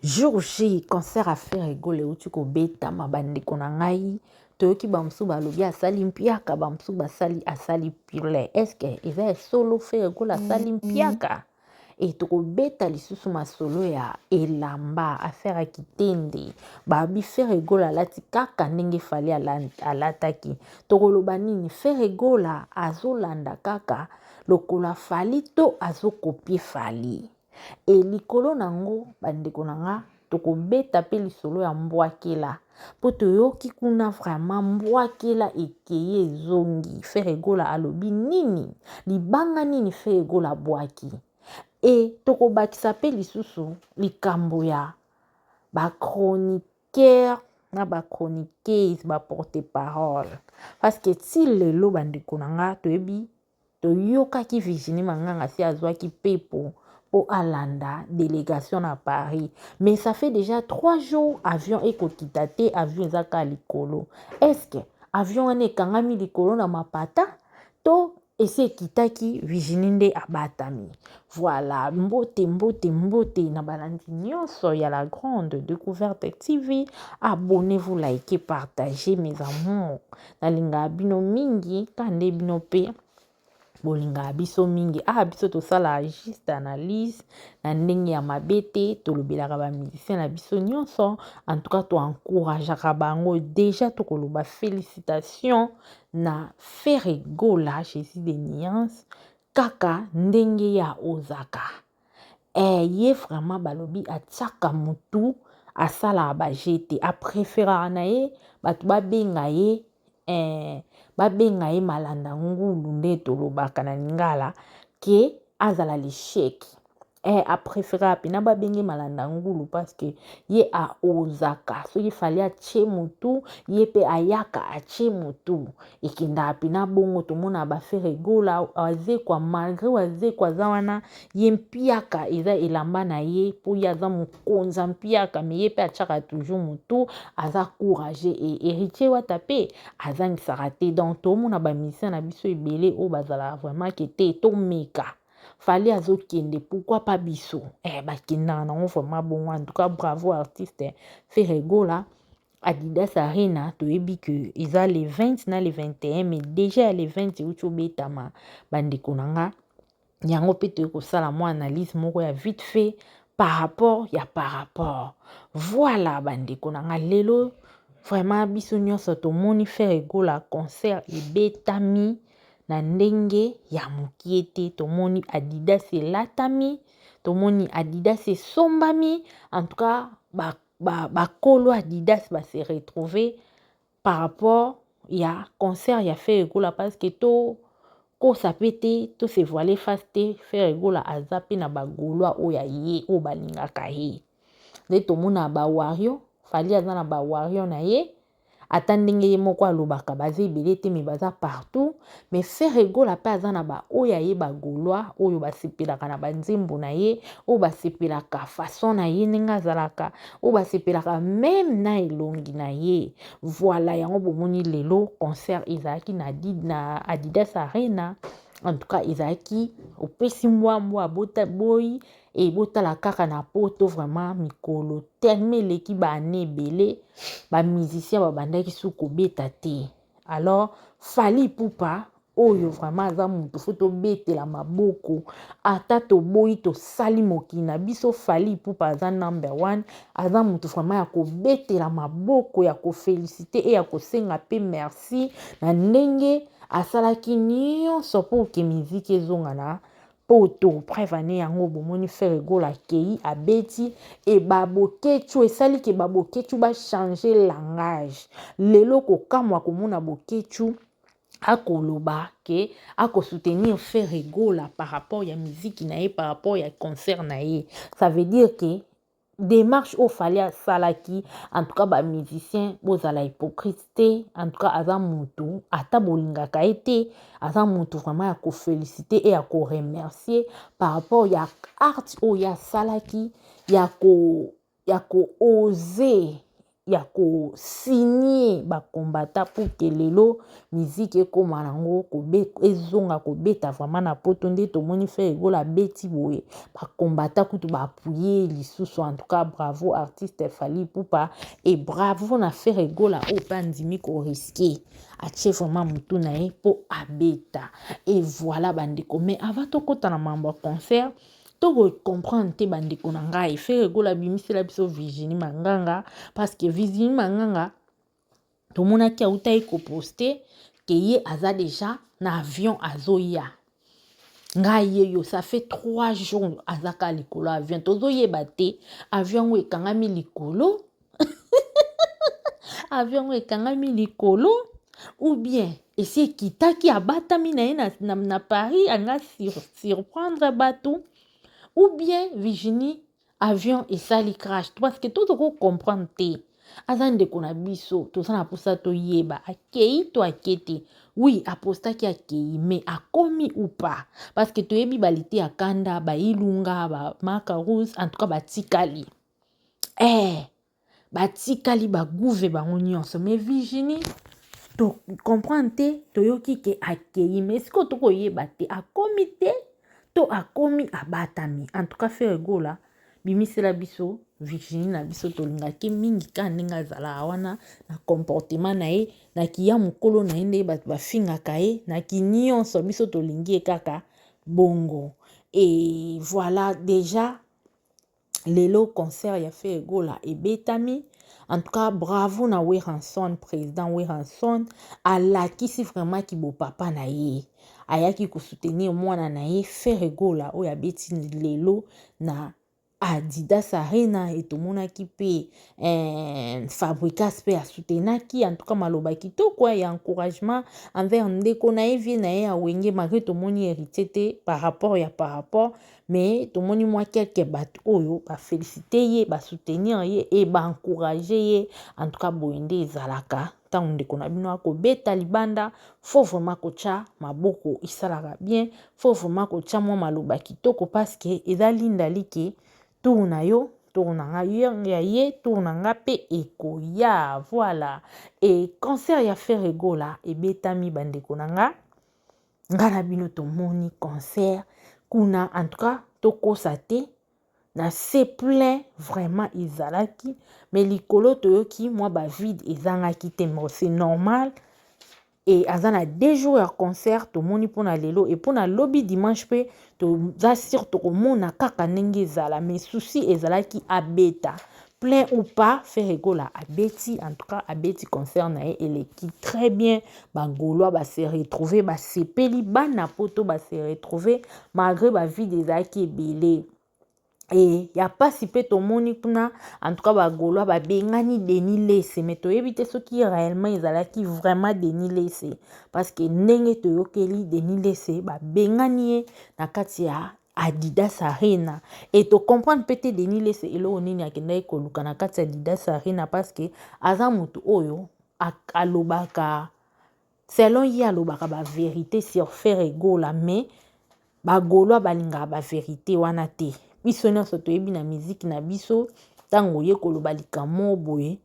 Jour J, concert ya Ferre Gola euti kobetama bandeko na ngai toyoki bamosusu balobi asali mpiaka bamosusu basali asali pile eske eza ya solo Ferre Gola asali mpiaka e tokobeta lisusu masolo ya elamba affaire ya kitende babi Ferre Gola alati kaka ndenge Fally alataki tokoloba nini Ferre Gola azolanda kaka lokola Fally to azokopie Fally E likolo na ngo ba ndeko na nga tokobeta pe lisolo ya mbwakela po toyoki kuna vraiment mbwakela ekeyi ezongi Ferre Gola alobi nini libanga nini Ferre Gola abwaki e tokobakisa pe lisusu likambo ya ba chroniqueur na ba chroniqueuse ba porte parole parce que ti lelo ba ndeko na nga toyebi Toyokaki Virginie Manganga si azwaki pepo po alanda delegation na Paris. Mais ça fait déjà 3 jours avion ekokita te, avion eza kaka likolo. Est-ce que avion wana ekangami likolo na mapata to esi ekitaki Virginie nde abatami? Voilà, mbote mbote mbote na balandi nyonso ya la grande découverte TV. Abonnez-vous, likez, partagez mes amours. Nalingaka bino mingi ka nde bino mpe bolingaka biso mingi. Ah, biso tosala juste analyse na ndenge ya mabe te, tolobelaka ba musicien na biso nyonso. En tout cas, toencourageaka bango. Déjà tokoloba félicitation na Ferre Gola, Jésus de Nuance, kaka ndenge ya ozaka. Eh, ye vraiment balobi atiaka mutu asalaka ba jeu te, apréféraka na ye bato babenga ye eh, babenga ye malanda ngulu nde tolobaka na lingala ke azala l'échec. Eh, apréféraka mpena babenge malanda ngulu parce que ye aozaka soki Fally atie motu ye mpe ayaka atie motu ekendaka mpena bongo. Tomona ba Ferre Gola Wazekwa, malgré Wazekwa aza wana ye mpiaka eza elamba na ye mpo ye aza mokonzi ya mpiaka, mais ye mpe atiaka toujours motu aza courageux. E Héritier Wata mpe azangisaka te. Donc tomona ba musicien na biso ebele oyo bazalaka vraiment ke te tomeka Fally azokende, pourquoi pas biso? Eh, bakendaka nango vraiment bongo. En tout cas, bravo artiste Ferre Gola. Adidas Arena toyebi ke eza le 20 na le 21, mais déjà ya le 20 euti obetama bandeko na nga. Yango mpe toyei kosala mwa analyse moko ya vite fait par rapport ya par rapport. Voilà bandeko na nga, lelo vraiment biso nyonso tomoni Ferre Gola concert ebetami na ndenge ya mokie te. Tomoni Adidas elatami, tomoni Adidas esombami. En tout cas bakolo ba, ba Adidas ba se retrouver par rapport ya concert ya Ferre Gola, parce que to kosa mpe te, to se voiler face te, Ferre Gola aza mpe na ba Gaulois oyo ya ye oyo balingaka ye nde tomona ba Warrior. Fally aza na ba Warrior na ye, ata ndenge ye moko alobaka baza ebele te, mais baza partout. Mais Ferre Gola mpe aza na baoyo aye ba Gaulois oyo basepelaka na banzembo na ye, oyo basepelaka façon na ye ndenge azalaka, oyo basepelaka même na elongi na ye. Voilà, yango bomoni lelo concert ezalaki na Adidas Arena. En tout cas ezalaki opesi mbwa mbwa bota boyi e botala kaka na poto vraiment mikolo tellement eleki baane ebele ba musicien babandaki su kobeta te. Alors Fally Ipupa oyo vraiment aza motu faut tobetela maboko, ata toboyi tosali mokili na biso. Fally Ipupa aza number one, aza motu vraiment ya kobetela maboko, ya koféliciter e ya kosenga mpe merci na ndenge asalaki nyonso mpo ke miziki ezonga na poto. Preuve ane yango bomoni Ferre Gola akei abeti e baboketshu esali ke baboketshu bachange langage. Lelo kokamwa komona boketshu akoloba ke akosoutenir Ferre Gola par rapport ya miziki na ye, par rapport ya concert na ye. Ça veut dire ke démarche oyo Fally asalaki, en tout cas ba musicien bozala hypocrite te. En tout cas aza motu ata bolingaka ye te, aza motu vraiment ya koféliciter e ya koremercier par rapport ya art oyo asalaki ya ko ya kooser. ya ko signer ba combattants pour que lelo musique ekoma nango ezonga kobeta vraiment na poto nde tomoni Ferre Gola abeti boye ba combattants kutu ba appuyer lisusu. En tout cas, bravo artiste Fally Ipupa et bravo na Ferre Gola oyo mpe andimi ko risquer, atie vraiment mutu na ye mpo abeta. Et voilà bandeko, mais avant tokɔta na mambo ya concert, tokocomprendre te bandeko na ngai, Ferre Gola abimisela biso Virginie Manganga, parce que Virginie Manganga tomonaki autaki koposter ke ye aza déjà na avion azoya. Ngai ye yo, ça fait 3 jours aza kaka likolo avion, tozoyeba te avion yango ekangami likolo, avion yango ekangami likolo ou bien esi ekitaki, abatami na ye na Paris, anga surprendre bato, ou bien Virginie avion esali crash, parce que toza kocomprendre te. Aza ndeko na biso, toza na mposa toyeba akei to ake te. Oui, apostaki akei, mais akomi ou pas? Parce que toyebi balite ya kanda bailunga bamaka rouge, en tout cas batikali, batikali bagouve bango nyonso, mais Virginie tocomprendre te. Toyoki ke akei, mais sikoyo tokoyeba te akomi te to akomi abatami. En tout cas, Ferre Gola bimisela biso Virginie na biso, tolingaki mingi kaka ndenge azalaka wana na comportement na ye, na kiya mokolo na ye, ndenge bato bafingaka ye na kinyonso, biso tolingi ye kaka bongo. Et voilà, déjà lelo concert ya Ferre Gola ebetami. En tout cas, bravo na Werrason, président Werrason alakisi vraiment kibopapa na ye, ayaki kosoutenir mwana na ye Ferre Gola oyo abeti lelo na Adidas Arena. Etomonaki mpe Fabregas mpe asoutenaki. En tout cas, maloba kitoko ya encouragement envers ndeko na ye, vieux na ye ya Wenge, malgré tomoni Héritier te par rapport, mais tomoni mwa quelque bato oyo bafélicité ye, basoutenir ye e baencourage ye. En tout cas, boye nde ezalaka ntango ndeko na bino akobeta libanda, faut vraiment kotya maboko, esalaka bien, faut vraiment kotya mwa maloba kitoko, parce que eza linda like tour na yo, tour na nga ya ye, tour na nga mpe ekoya. Voilà, e concert ya Ferre Gola ebetami bandeko na nga, nga na bino tomoni concert kuna. En tout cas, tokosa te, na se plein vraiment ezalaki, mais likolo toyoki mwa bavide ezangaki te, mais c'est normal e aza na 2 jours ya concert. Tomoni mpona lelo e mpona lobi dimanche mpe toza sûr tokomona kaka ndenge ezala, mais souci ezalaki abeta plein ou pas. Ferre Gola abeti, en tout cas abeti concert na ye eleki très bien, bagaulois base retrouve, basepeli, bana poto base retrouve malgré bavide ezalaki ebele e ya mpasi. Mpe tomoni kuna, en tout cas bagaulois babengani Denis Lessie, mais toyebi te soki réellement ezalaki vraiment Denis Lessie, parce que ndenge toyokeli Denis Lessie, babengani ye na kati ya Adidas Arena e tocomprendre mpe te Denis Lessie eloko nini akendaki koluka na kati ya Adidas Arena, parce que aza motu oyo alobaka, selon ye alobaka bavérité sur Ferre Gola, mais bagaulois balingaka bavérité wana te. Biso nyonso toyebi na miziki na biso, ntango oye koloba likambo boye,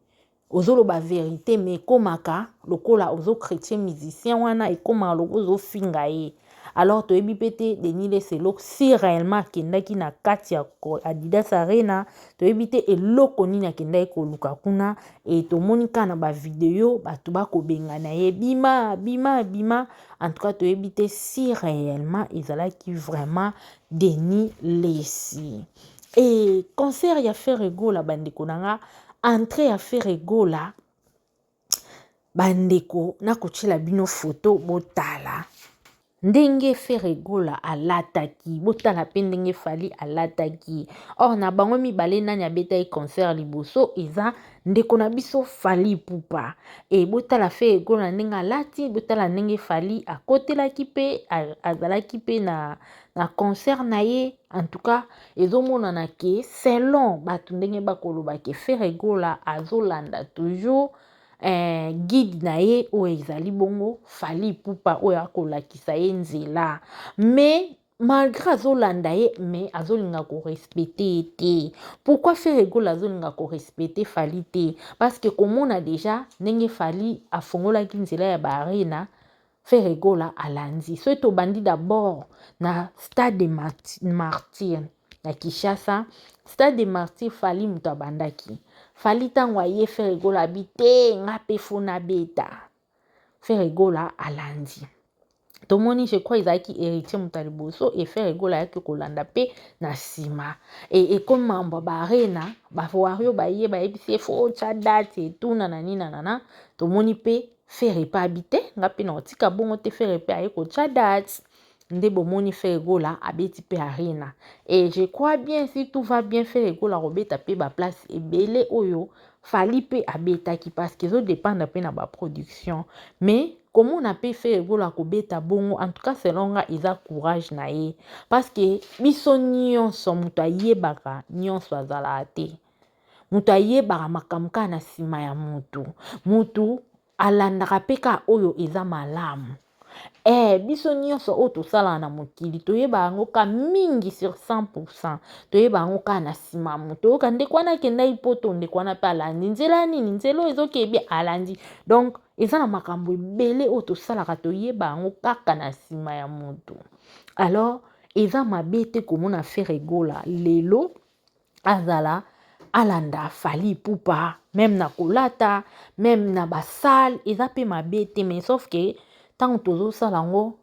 ozoloba vérité, mais ekomaka lokola ozocritiquer musicien wana, ekomaka lokola ozofinga ye. Alors toyebi mpe te Denis Lessie eloko si réellement akendaki na kati ya Adidas Arena, toyebi te eloko nini akendaki koluka kuna. E tomoni kaka na bavideo bato bakobengana ye: "Bima, bima, bima." En tout cas, toyebi te si réellement ezalaki vraiment Denis Lessie. E concert ya Ferre Gola, bandeko na nga, entrée ya Ferre Gola, bandeko, nakotiela bino foto, botala ndenge Ferre Gola alataki, botala mpe ndenge Fally alataki. Or na bango mibale, nani abetaki concert liboso? Eza ndeko na biso Fally Ipupa. E botala Ferre Gola ndenge alati, botala ndenge Fally akotelaki mpe azalaki mpe na concert na ye. En tout cas, ezomonana ke selon bato ndenge bakoloba ke Ferre Gola azolanda toujours guide na ye oyo ezali bongo Fally Ipupa oyo akolakisa ye nzela, mais Malgre azolanda ye mais azolinga ko respecter ye te. Pourquoi Ferre Gola azolinga ko respecter Fally te? Parce que komona dejà ndenge Fally afongolaki nzela ya ba arena, Ferre Gola alandi. Soki tobandi d'abord na stade de martyr na Kinshasa, stade de martyr Fally moto abandaki. Fally ntango aye Ferre Gola abi te nga pe fo nabeta. Ferre Gola alandi. Tomoni je crois ezalaki Heritier moto ya liboso et Ferre Gola ayaki kolanda pe na nsima. Et ekomi mambo ya ba arena, ba Wario baye bayebisi ye faut otya date et tout nanani nanana. Tomoni pe Ferre pe abi te nga pe nakotika bongo te Ferre pe aye kotya date. Nde bomoni Ferre Gola abeti pe arena. Et je crois bien si tout va bien Ferre Gola akobeta pe ba place ebele oyo Fally pe abetaki parce que ezo dependre pe na ba production. Mais komona pe Ferre Gola akobeta bongo en tout cas selon nga eza courage na ye parce que biso nyonso moto ayebaka nyonso azalaka te. Moto ayebaka makambo kaka na nsima ya moto. Moto alandaka pe kaka oyo eza malamu. Eh, biso nyonso oyo tosalaka na mokili toyeba yango ka mingi sur 100% toyeba yango kaka na nsima moto oyoka ndeko wana akendaki poto ndeko wana mpe alandi nzela nini nzela oyo ezokebe alandi donc eza na makambo ebele oyo tosalaka toyeba yango kaka na nsima ya moto alors eza mabe te komona Ferre Gola lelo azala alanda Fally Ipupa meme na kolata meme na ba salle eza pe mabe te mais sauf que ntango tozosala yango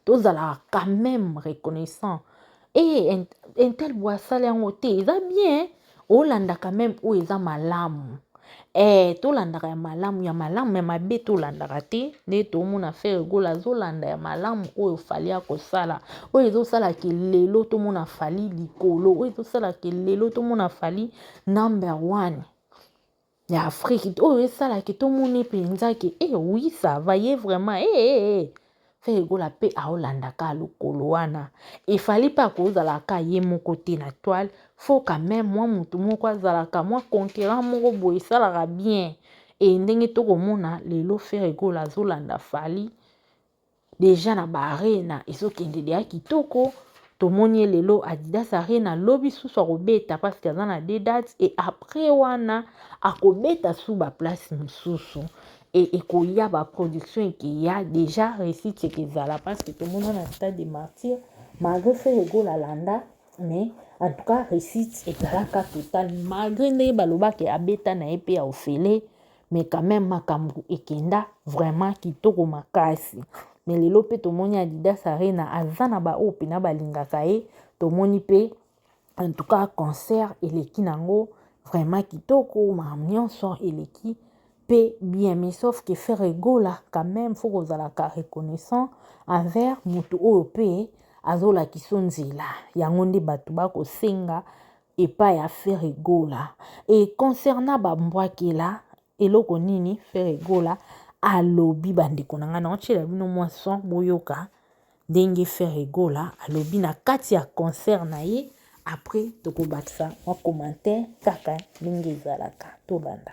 tozalaka quand même reconnaissant e un tel boye asali yango te eza bien olanda quand même oyo eza malamu Eh, tolandaka ya malamu ya malamu ya mabe tolandaka te nde tomona Ferre Gola azolanda ya malamu oyo Fally akosala oyo ezosala ke lelo tomona Fally likolo oyo ezosala ke lelo tomona Fally number one ya Afrique oyo esala ke tomoni mpenza ke eh oui ça va ye vraiment eh, eh, eh. Ferre Gola pe aolanda ka lokolo wana efali pe akozala ka ye moko te na toile faut quand même mwa mutu moko azalaka mwa conquérant moko boye esalaka bien e ndenge tokomona lelo Ferre Gola azolanda Fally deja na ba arena ezokende deya kitoko tomoni ye lelo Adidas Arena lobi susu akobeta parce que aza na deux dates et après wana akobeta su ba place mosusu et ekoya ba production ekeya deja réussite ekezala parce que tomona na stade de martyr malgré Ferre Gola alanda mais en tout cas réussite ezalaka total malgré ndenge balobaka abeta na ye mpe ya ofele mais quand même makambo ekenda vraiment kitoko makasi mais lelo mpe tomoni Adidas Arena aza na baoyo mpena balingaka ye tomoni mpe en tout cas concert eleki nango vraiment kitoko makambo nyonso eleki mpe bien mais sauf que Ferre Gola quand même faut kozalaka reconnaissant envers moto oyo mpe azolakisa nzela yango nde bato bakosenga epai ya Ferre Gola et concernant bambwakela eloko nini Ferre Gola alobi bandeko na ngai naotiela bino mwa son boyoka ndenge Ferre Gola alobi na kati ya concert na ye après tokobakisa mwa commentaire kaka ndenge ezalaka tolanda.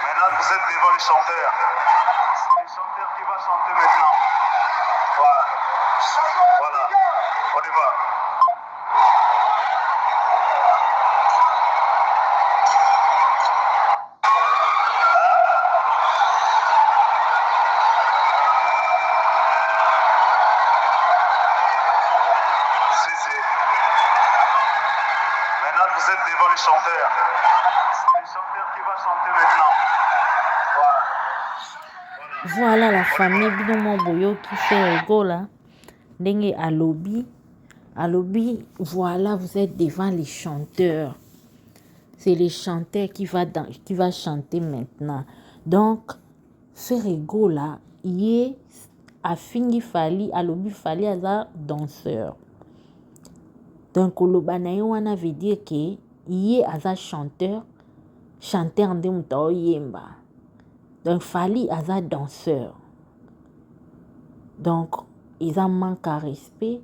Maintenant, vous êtes devant les chanteurs. C'est le chanteur qui va chanter maintenant. Voilà. Voilà. On y va. Si, si. Maintenant, vous êtes devant les chanteurs. C'est le chanteur qui va chanter maintenant. Voilà. Voilà la famille bino mwa boyoki Ferre Gola ndenge alobi alobi voilà vous êtes devant les chanteurs c'est le chanteur qui va, dans, qui va chanter maintenant donc Ferre Gola ye afingi Fally alobi Fally aza danseur donc koloba na ye wana veut dire que ye aza chanteur chanteur nde moto aoyemba donc Fally aza danseur donc eza manque à respect.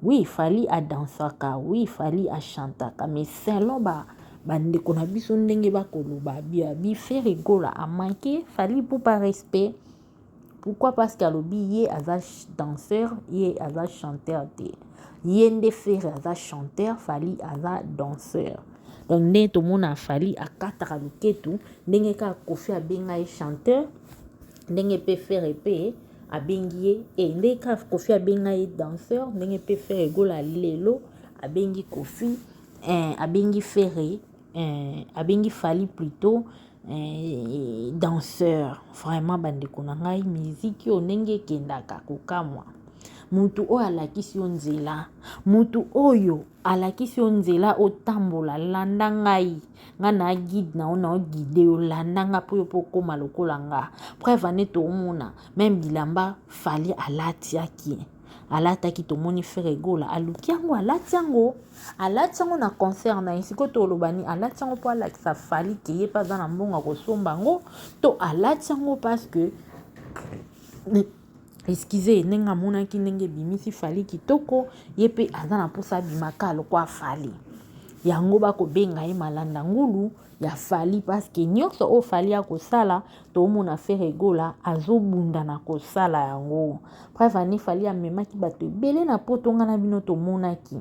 Oui, Fally a dansaka, oui, Fally a chantaka, mais selon ba bandeko na biso ndenge bakoloba bi Ferre Gola a manqué Fally Ipupa respect. Pourquoi? Parce que alobi ye aza danseur, ye aza chanteur te. Ye nde Ferre aza chanteur, Fally aza danseur. Donc ndenge tomona Fally akataka loketu, ndenge kaka Koffi abenga ye chanteur, ndenge pe Ferre pe abengi ye e ndenge kaka Koffi abenga ye danseur, ndenge pe Ferre Gola lelo abengi Koffi abengi Ferre abengi Fally plutôt danseur. Vraiment bandeko na ngai, miziki oyo ndenge ekendaka kokamwa. Mutu oyo alakisi yo nzela, mutu oyo alakisi yo nzela otambola, landa ngai, nga na guide na yo, na guide yo, landa nga po yo po okóma lokola nga. Preuve ane toomona même bilamba Fally alatiaki, alataki, tomoni Ferre Gola aluki yango, alati yango, alati yango na concert na ye. Sikoyo toloba ni alati yango mpo alakisa Fally ke ye mpe aza na mbongo ya kosomba yango, to alati yango parce que, excuse, ndenge amonaki ndenge ebimisi Fally kitoko, ye mpe aza na mposa abimaka lokwa Fally. Yango bakobenga ye malanda ngulu ya Fally, parce que nyonso oyo Fally akosala, tomona Ferre Gola azobunda na kosala yango. Preuve ane Fally amemaki bato ebele na poto, nga na bino tomonaki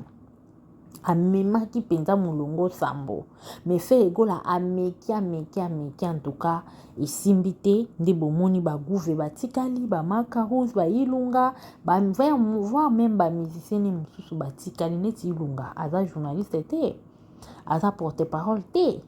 amemaki mpenza molongo sambo, mais Ferre Gola ameki, ameki, ameki, en tout cas esimbi te. Nde bomoni bagouve batikali, bamakarouse, bailunga, voire même bamusicien ne mosusu batikali. Neti Ilunga aza journaliste te, aza porte parole te,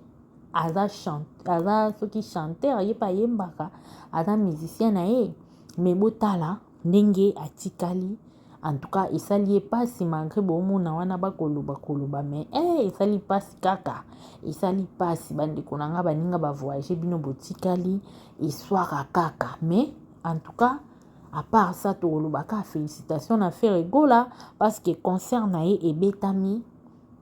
aza chante, aza soki chanteur, ye mpe ayembaka, aza musicien na ye, mais botala ndenge atikali. En tout cas esali ye mpasi, malgré bomona wana bakoloba koloba, mais esali mpasi kaka, esali mpasi. Bandeko na nga, baninga bavoyage, bino botikali, eswaka kaka. Mais en tout cas, à part ça, tokoloba kaka félicitation na Ferre Gola, parce que concert na ye ebetami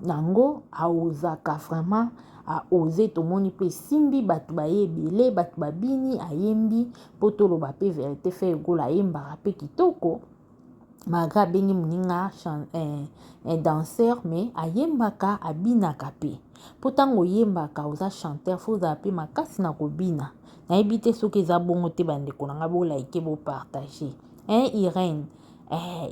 nango, aozaka vraiment aose. Tomoni mpe esimbi, bato baye ebele, bato babini, ayembi. Mpo toloba mpe vérité, Ferre Gola ayembaka mpe kitoko, malgré abengi moninga danseur, mais ayembaka, abinaka mpe. Mpo ntango oyembaka, oza chanteur, faut ozala mpe makasi na kobina. Nayebi te soki eza bongo te. Bandeko na ngai, bolike, bopartage, hein, Irene,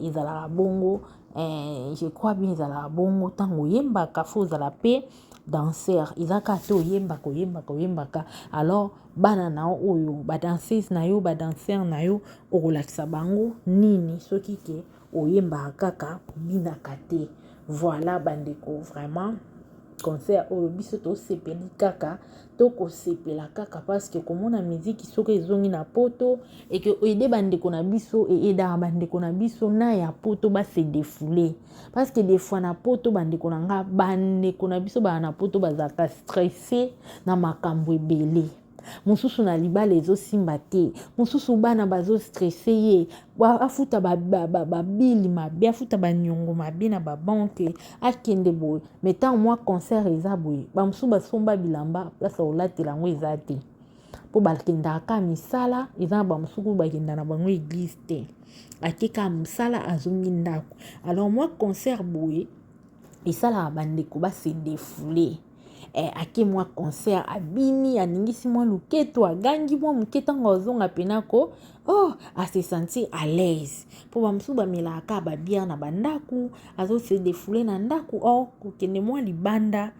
ezalaka bongo, je crois bien ezalaka bongo. Ntango oyembaka, faut ozala mpe danseur. Eza kaka te oyembaka, oyembaka, oyembaka, alors bana na yo oyo badanseuse na yo, badanseur na yo, okolakisa bango nini soki ke oyembaka kaka, obinaka te? Voilà bandeko, vraiment concert oyo biso tosepeli kaka, tokosepela kaka, parce que komona miziki soki ezongi na poto, eke oede bandeko na biso, eedaka bandeko na biso na ya poto base défouler, parce que des fois na poto, bandeko na nga, bandeko na biso baa na poto bazalaka stressé na makambo ebele. Mosusu na libala ezosimba te, mosusu bana bazostresse ye, afuta babili mabe, afuta baniongo mabe na babanke, akende boye. Mais ntango mwa concert eza boye, bamosusu basomba bilamba, place olatela yango eza te, mpo bakendaka kaka misala. Eza na bamosusu bakenda na bango église te, ake kaka mosala, azongi ndako. Alors mwa concert boye esalaka bandeko base défouler. Ake mwa concert, abini, aningisi mwa loketo, agangi mwa moke, ntango azonga pena ko oh, ase sentir à l'aise. Mpo bamosusu bamelaka kaka babière na bandako, azose défouler na ndako. Or kokende mwa libanda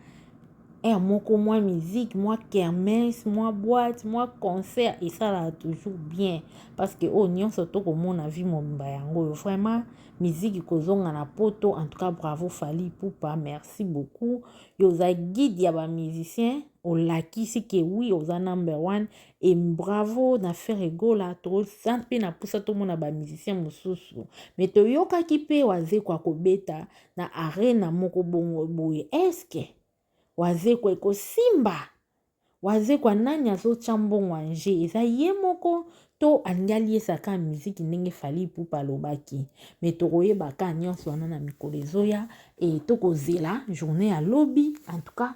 aire moko, mwa musique, mwa kermesse, mwa boîte, mwa concert, esalaka toujours bien, parce que oyo nyonso tokomona vie mobimba yango oyo. Vraiment miziki kozonga na poto, en tout cas bravo Fally Ipupa, merci beaucoup. Yo oza guide ya bamusicien, olakisi ke oui, oza number one. E bravo na Ferre Gola. Toza mpe na mposa tomona bamusicien mosusu, mais toyokaki mpe Wazekwa kobeta na arena moko bongo boye. Est-ce Wazekwa ekosimba? Wazekwa nani azotya mbongo anje? Eza ye moko to alingi aliesa kaka miziki ndenge Fally Ipupa alobaki? Mais tokoyeba kaka nyonso wana na mikolo ezoya. E tokozela journée ya lobi. En tout cas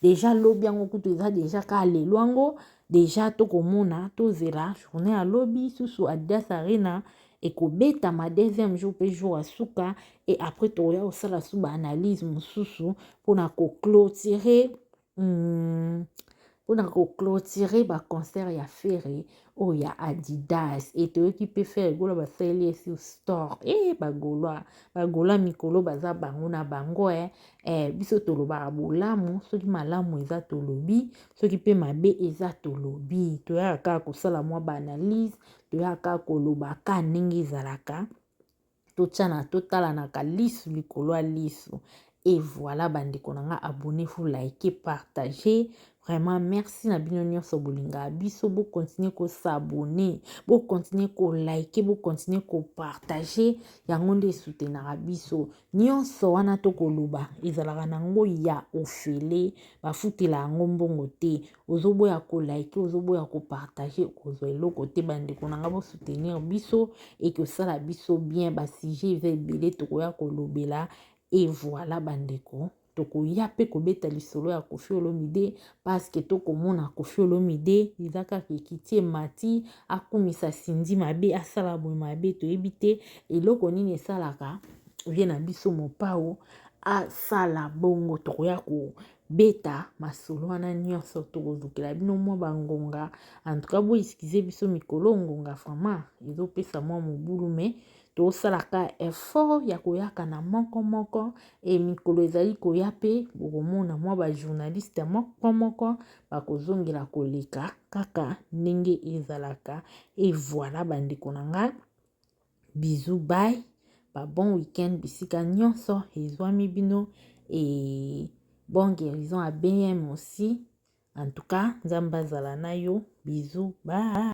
déjà lobi yango kutu eza déjà kaka lelo yango déjà tokomona. Tozela journée ya lobi susu Adidas Arena. Ekobetama deuxième jour mpe jour ya suka, et après tokoya kosala su baanalyse mosusu mpona koclôturer mpona koclôturer baconcert ya Ferre oyo ya Adidas. E toyoki mpe Ferre Gola basaleli esi store. E Bagaulois, Bagaulois mikolo baza bango na bango. E biso tolobaka bolamu, soki malamu eza tolobi, soki mpe mabe eza tolobi. Toyaka kaka kosala mwa baanalyse, toyaka kaka koloba ka ndenge ezalaka, totiana, totalanaka lisu likolo ya lisu. Et voilà, bandeko na nga, abonnez-vous, likez, partagez. Vraiment merci na bino nyonso bolingaka biso. Bocontinuer kos'abonner, bocontinuer koliker, bocontinuer kopartager. Yango nde esoutenaka biso. Nyonso wana tokoloba ezalaka nango ya ofele, bafutela yango mbongo te. Ozoboya koliker, ozoboya kopartager, okozwa eloko te. Bandeko na nga, bosoutenir biso, ekosala biso bien. Basujet eza ebele tokoya kolobela. Et voilà, bandeko, tokoya mpe kobeta lisolo ya Koffi Olomide, parce que tokomona Koffi Olomide eza kaka ekiti emati, akumisa Cindy mabe, asala boye mabe. Toyebi te eloko nini esalaka vie na biso mopao asala bongo. Tokoya kobeta masolo wana nyonso, tokozukela bino mwa bangonga. En tout cas, boexcuser biso, mikolo ngonga vraiment ezopesa mwa mobulu, mais tosalaka effort ya koyaka na moko moko. E mikolo ezali koya mpe bokomona mwa bajournaliste moko moko bakozongela koleka kaka ndenge ezalaka. Et voilà, bandeko na ngai, bisous, bye, ba bon week-end bisika nyonso ezwami bino, et bon guérison à BM aussi. En tout cas, Nzambe azala na yo. Bisous, bye.